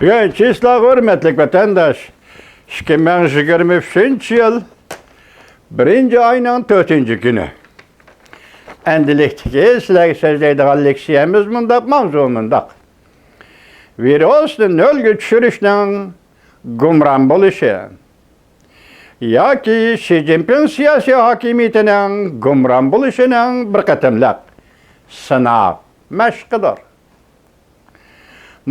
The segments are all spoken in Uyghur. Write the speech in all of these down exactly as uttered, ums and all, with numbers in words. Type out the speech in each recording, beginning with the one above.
بۈگۈن چىسلا، ھۆرمەتلىك ۋەتەنداش، ئىككى مىڭ يىگىرمە ئۈچىنچى يىل بىرىنچى ئاينىڭ تۆتىنچى كۈنى. ئەمدىلىكتىكى سىلەرگە سۆزلەيدىغان لېكسىيەمىز مۇنداق، ماۋزۇ مۇنداق. ۋىرۇسنى نۆلگە چۈشۈرۈشنىڭ گۇمران بولۇشى ياكى شى جىنپىڭ سىياسىي ھاكىمىيىتىنىڭ گۇمران بولۇشىنىڭ بىر قېتىملىق سىناق مەشقىدۇر.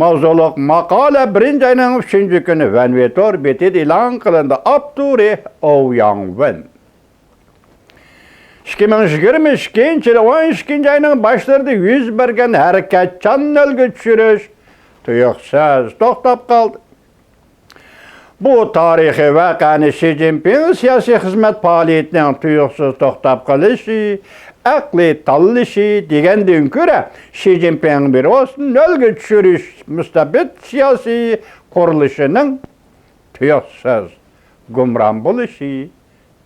ماۋزۇلۇق ماقالە بىرىنچى ئاينىڭ ئۈچىنچى كۈنى ۋەنۋې تور بېتىدە ئېلان قىلىندى. ئاپتورى ئوۋ ياڭۋېن. ئىككى مىڭ يىگىرمە ئىككىنچى يىل ئون ئىككىنچى ئاينىڭ باشلىرىدا يۈز بەرگەن ھەرىكەتچان نۆلگە چۈشۈرۈش تۇيۇقسىز توختاپ قالدى. بۇ تارىخىي ۋەقەنى شى جىنپىڭ سىياسىي خىزمەت پائالىيىتىنىڭ تۇيۇقسىز توختاپ قېلىشى، ئەقلىي تاللىشى دېگەندىن كۆرە، شى جىنپىڭ ۋىرۇسنى نۆلگە چۈشۈرۈش مۇستەبىت سىياسىي قۇرۇلۇشىنىڭ تۇيۇقسىز گۇمران بولۇشى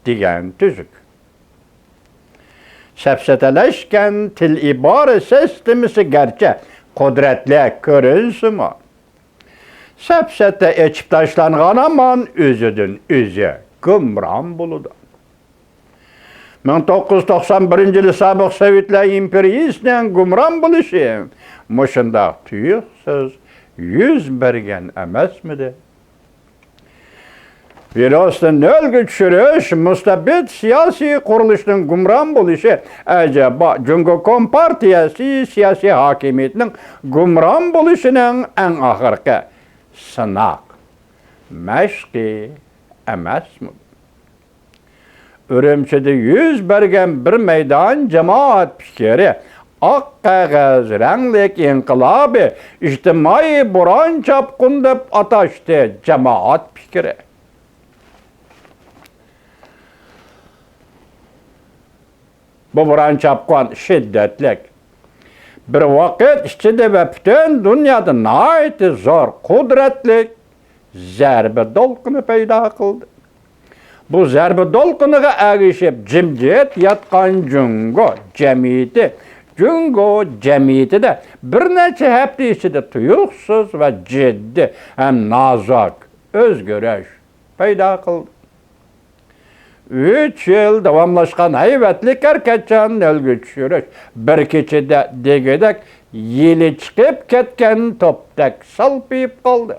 دېگەن تۈزۈك. سەپسەتىلەشكەن تىل ئىبارە سىستېمىسى گەرچە قۇدرەتلىك كۆرۈنسىمۇ، سەپسەتە ئېچىپ تاشلانغان ھامان ئۆزىدىن ئۆزى گۇمران بولىدۇ. مىڭ توققۇز يۈز توقسان بىرىنچى يىلى سابىق سوۋېتلار ئىمپېرىيىسىنىڭ گۇمران بولۇشى مۇشۇنداق تۇيۇقسىز يۈز بەرگەن ئەمەسمىدى؟ ۋىرۇسنى نۆلگە چۈشۈرۈش، مۇستەبىت سىياسىي قۇرۇلۇشنىڭ گۇمران بولۇشى، ئەجەبا، جۇڭگو كومپارتىيەسى سىياسىي ھاكىمىيىتىنىڭ گۇمران بولۇشىنىڭ ئەڭ ئاخىرقى سىناق مەشقى ئەمەسمۇ؟ ئۈرۈمچىدە يۈز بەرگەن بىر مەيدان جامائەت پىكرى، ئاق قەغەز رەڭلىك ئىنقىلابى، ئىجتىمائىي بوران چاپقۇن دەپ ئاتاشتى جامائەت پىكرى. بۇ بوران چاپقۇن شىددەتلىك، بىر ۋاقىت ئىچىدە ۋە پۈتۈن دۇنيادا ناھايىتى زور، قۇدرەتلىك زەربە دولقۇنى پەيدا قىلدى. بۇ زەربە دولقۇنىغا ئەگىشىپ، جىمجىت ياتقان جۇڭگو جەمئىيىتى، جۇڭگو جەمئىيىتىدە بىر نەچچە ھەپتە ئىچىدە تۇيۇقسىز ۋە جىددىي ھەم نازۇك ئۆزگىرىش پەيدا قىلدى. ئۈچ يىل داۋاملاشقان ھەيۋەتلىك ھەرىكەتچان نۆلگە چۈشۈرۈش بىر كېچىدە دېگۈدەك يېلى چىقىپ كەتكەن توپتەك سالپىيىپ قالدى.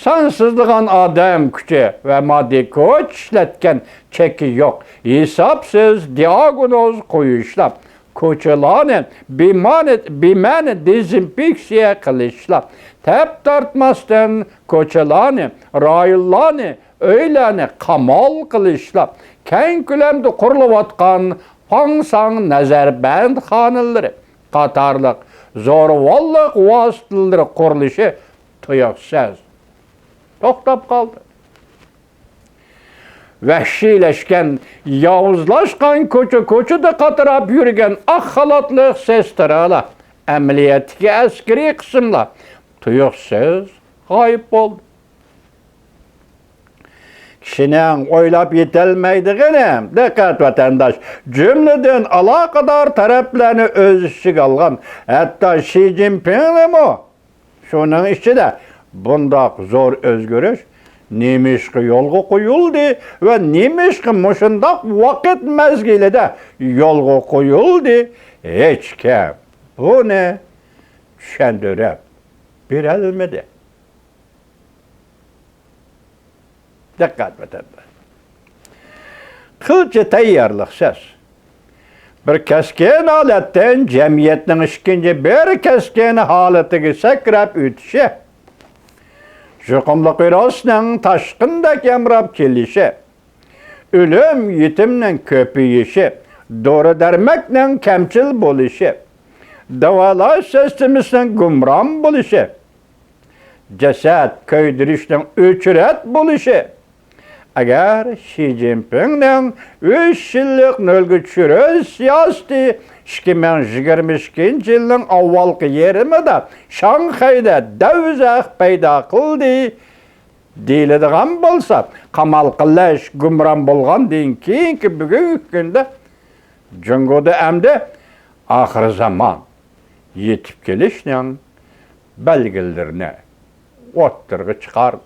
سانسىزلىغان ئادەم كۈچى ۋە ماددىي كۈچ ئىشلەتكەن، چېكى يوق ھېسابسىز دىئاگنوز قويۇشلار، كوچىلارنى بىمەنە، بىمەنە دېزىنفېكسىيە قىلىشلار، تەپ تارتماستىن كوچىلارنى، رايونلارنى، ئۆيلەرنى قامال قىلىشلار، كەڭ كۆلەمدە قۇرۇلۇۋاتقان پاڭساڭ نەزەربەندخانىلىرى قاتارلىق زورىۋانلىق ۋاسىتىلىرى قۇرۇلۇشى تۇيۇقسىز توختاپ قالدى. ۋەھشىيلەشكەن، ياۋۇزلاشقان كوچا-كوچىدا قاتراپ يۈرگەن ئاق خالاتلىق سېسترالار، ئەمەلىيەتتىكى ئەسكىرىي قىسىملار تۇيۇقسىز غايىب بولدى. كىشىنىڭ ئويلاپ يېتەلمەيدىغىنى، دىققەت ۋەتەنداش، جۈملىدىن ئالاقىدار تەرەپلەرنى ئۆز ئىچىگە ئالغان، ھەتتا شى جىنپىڭنىمۇ، شۇنىڭ ئىچىدە بۇنداق زور ئۆزگىرىش نېمىشقا يولغا قويۇلدى ۋە نېمىشقا مۇشۇنداق ۋاقىت مەزگىلىدە يولغا قويۇلدى، ھېچكىم بۇنى چۈشەندۈرۈپ بېرەلمىدى. دىققەت، ۋەتەنداش. قىلچە تەييارلىقسىز، بىر كەسكىن ھالەتتىن جەمئىيەتنىڭ ئىككىنچى بىر كەسكىن ھالىتىگە سەكرەپ ئۆتۈشى، يۇقۇملۇق ۋىرۇسنىڭ تاشقىندەك يامراپ كېلىشى، ئۆلۈم يېتىمنىڭ كۆپىيىشى، دورا دەرمەكنىڭ كەمچىل بولۇشى، داۋالاش سىستېمىسىنىڭ گۇمران بولۇشى، جەسەت كۆيدۈرۈشنىڭ ئۆچرەت بولۇشى، ئەگەر شى جىنپىڭنىڭ ئۈچ يىللىق نۆلگە چۈشۈرۈش سىياسىتى ئىككى مىڭ يىگىرمە ئىككىنچى يىلنىڭ ئاۋۋالقى يېرىمىدا شاڭخەيدە دەۋزەخ پەيدا قىلدى دېيىلىدىغان بولسا، قامال قىلىش گۇمران بولغاندىن كېيىنكى بۈگۈنكى كۈندە جۇڭگودا ئەمدى ئاخىر زامان يېتىپ كېلىشنىڭ بەلگىلىرىنى ئوتتۇرىغا چىقار،